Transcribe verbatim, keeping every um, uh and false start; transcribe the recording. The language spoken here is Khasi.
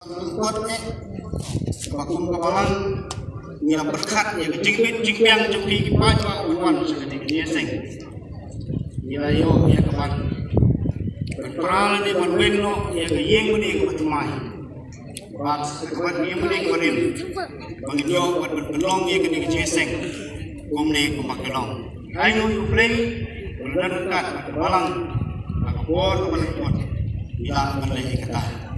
Kot eh, ba kum ka balang ngi la pyrkhat ïa ka jingbit jingbiang jong phi ki paidbah ba wan sha kane ka jingïaseng. Ngi la ïoh ïa ka ban ban pra lane ban weng noh ïa ka ïing mane kaba thymmai bad ka ban ïing mane kaba rim, ba ngin ïoh bad ban pynlong ïa kane ka jingïaseng kumne kumba ka long. Ai nguh ïa U Blei ba la don ryngkat bad ka balang ha ka por kaba la dep. Ngi lah ban leh ïa kata.